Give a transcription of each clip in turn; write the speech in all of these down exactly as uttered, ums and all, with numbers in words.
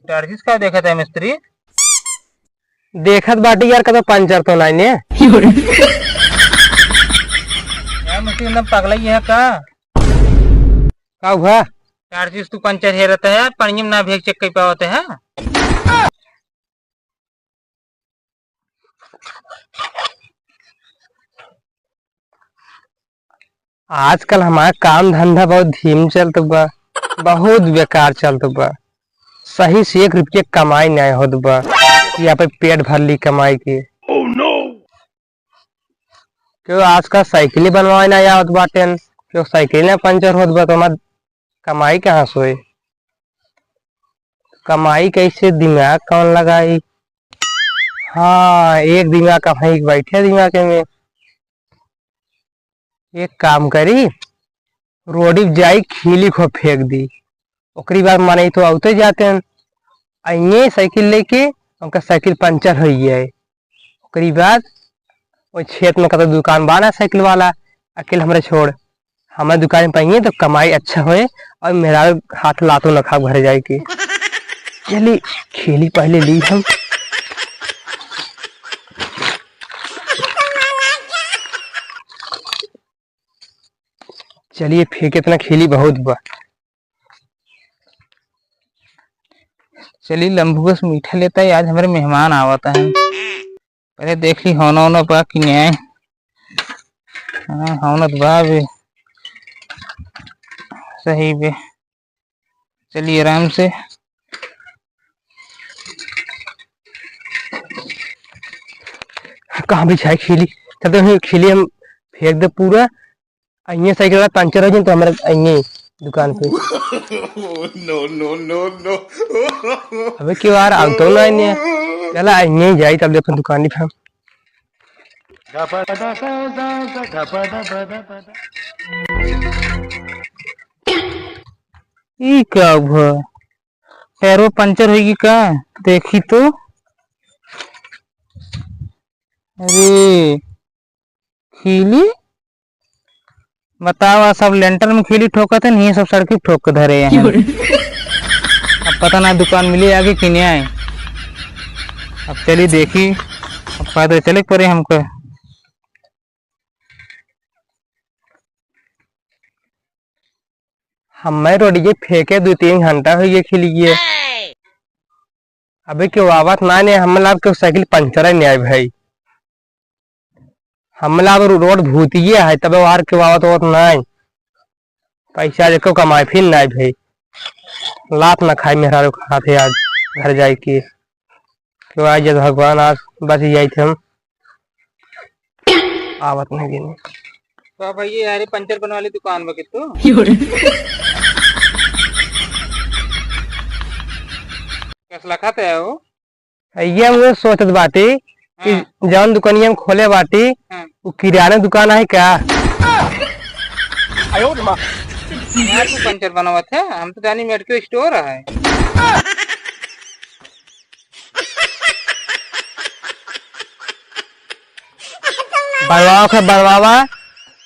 टार्चिस का देखत है मिस्त्री? देखत बाटी यार, कतो पंचर तो नाई ने। यार मिस्त्री एकदम पगला ही है का? का हुआ? टार्चिस तू पंचर हेरत है, पानी में ना भेग चेक कर पावत है। आजकल हमार काम धंधा बहुत धीम चलत बा, बहुत बेकार चलत बा। सही से एक रुपया कमाई नाहीं होत बा कि आपन पेट भर ली कमाई के। केहू आजकल साइकिल बनवाए नाहीं आवत बाटेन, केहू साइकिल ना पंचर होत बा, तो हमार कमाई कहाँ से होई? कमाई कैसे, दिमाग कौन लगाई? हाँ, एक दिमाग का वहीं बैठे दिमाग में। एक काम करी, रोडी पे जाई, खीली खो फेंक दी। ओकरी बाद मनई तो आवते जाते हैं, आइए साइकिल लेके, उनका साइकिल पंचर हो गया है। ओकरी बाद वो छेत में कतो दुकान बा ना साइकिल वाला, अकेले हमरे छोड़, हमारे दुकान पे आइए तो कमाई अच्छा होए और मेरा हाथ लातो न खाओ घर जाए के। चली, खीली पहले ली हम। चलिए, फेंके इतना खीली बहुत बा। चलिए, लंबुआ से मीठा लेता है, आज हमारे मेहमान आवत हैं। पहले देख ली, होना होना बा कि नहीं। हाँ, होना तो बा बे। सही बे। चलिए आराम से। कहाँ बिछाए खीली? चल तो खीली हम फेंक दे पूरा। अइये साइकिल वाला पंचर हो जाए तो हमारे अइये दुकान पे। No, no, no, no। अबे क्यों यार, आलतो ना आइने। चला अइये जाई तब अपन दुकान पे हम। ई का हुआ? पैरो पंचर होगी का? देखी तो। अरे, खीली? बतावा, सब लेंटर में खीली ठोकत है, नहीं सब सड़की ठोक के धरे हैं। अब पता ना दुकान मिली आगे कि नहीं आए। अब चली देखी, अब पैदल चले के पड़े हमको। हमें रोडिये फेंके दो तीन घंटा हो गया खिलिए। अबे केहू आवत ना ने, हमला के साइकिल पंचर है न्याय भाई। हमला अब रोड भूतिये है, तबे वार केहू आवत होत ना। पैसा देखो कमाए फिर ना भाई। लात ना खाई मेहरारू खात है आज घर जाए के। तो आज जब भगवान आज बच जाए थे हम। आवत नहीं गिनी। तो भैया यार, ये पंचर बनवा ली दुकान में कितु? क्यों रे? कस लखत है वो? ये हम ये सोचत बाटी कि हाँ। जौन दुकानिया हम खोले बाटी, हाँ। वो किराना दुकान है का? आयो रे माँ। यार, तू पंचर बनवत है, हम तो जानी मेडिकल स्टोर है। बनवाओ के बनवावा,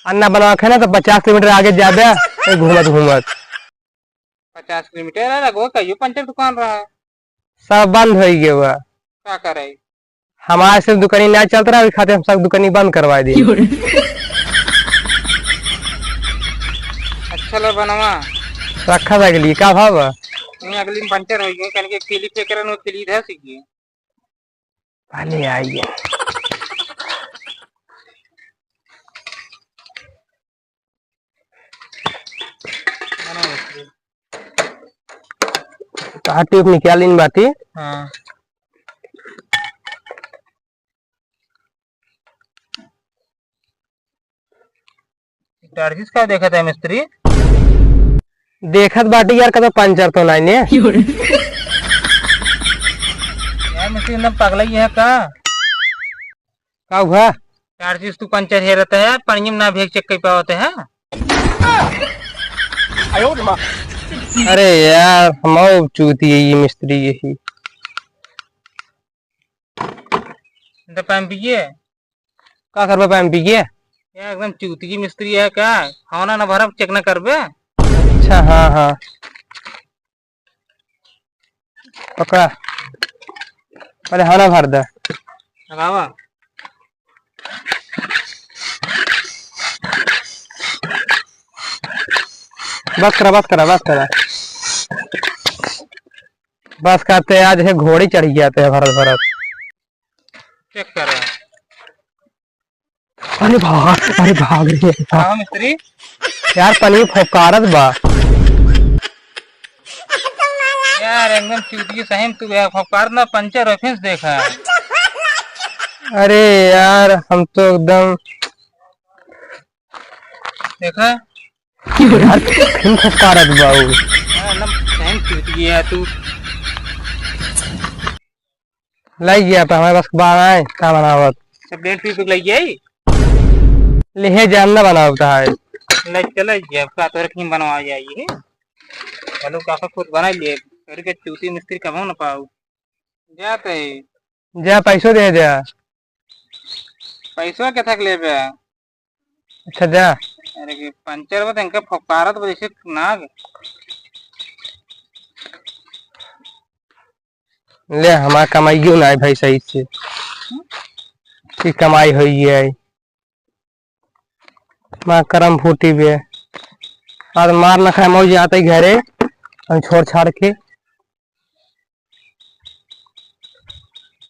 अन्ना बनवाओ के ना तो पचास किलोमीटर आगे जाबे, घूमत घूमत। पचास किलोमीटर है, लगभग कहियो पंचर दुकान रहा। सब बंद हो गया हुआ। का करे? हमारे सिर्फ दुकानी ना चलत रहा, ओही खातिर हम सब दुकानी बंद करवा दिए। अच्छा ला बनवा। रखा था के लिए, का भाव बा? नहीं, अगली में पंचर हो गई, कहीं के खीली फेंक रहे, वो खीली धस गई। पानी आई है। कहाँ टेप निकाल इन बाटी? हाँ। टार्चिस का देखत है मिस्त्री? देखत बाटी यार, कतो पंचर तो नाई ने। यार मिस्त्री एकदम पगला ही है का? का हुआ? टार्चिस तू पंचर हेरत है, पानी में ना भेग चेक कर पावत है। अरे यार, हम चूती है ये मिस्त्री यही। तो पंपिए? का करबे पंपिए? यार एकदम चूती की मिस्त्री है का? खाना ना भरब, चेक ना करबे? अच्छा, हाँ, हाँ। पकड़ा। पहले हना भर दे। लगावा। बस करा, बस करा, बस करा। बस करते आज है घोड़ी चढ़ गया ते भरत भरत। चेक करा। अरे भाग, अरे भाग रे, भाग। हाँ मिस्त्री। यार, पनीर फुफकारत बा। यार, एकदम चूतिया सही में तू यार, फुफकार ना पंचर हो, फिर से देखा। अरे यार, हम तो एकदम देखा। यार, फिर फुफकारत बा उ। यार, एकदम सही में चूतिया है तू। लग गया तो हमारे पास बार आए, का बनावत? सब डेढ़ सौ रुपये लग गया ही। लेहे जान ना बनावत है। ले चले गया, का तोरे कहीं बनवा जाइए। चलो, काका खुद बना लिए। तोरे के चूती मिस्त्री कमाओ ना पाऊ। जाते ही। जा, पैसो दे जा। पैसो के थक लेबे? अच्छा, जा। अरे, कि पंचर बा, इनका फुफकारत बा, जैसे नाग। ले, हमार कमाई क्यों ना है भाई, सही से। की कमाई होई है? माँ करम फूटी बे। आज मार ना खाए, मौज आते ही घरे, हम छोड़ छाड़ के।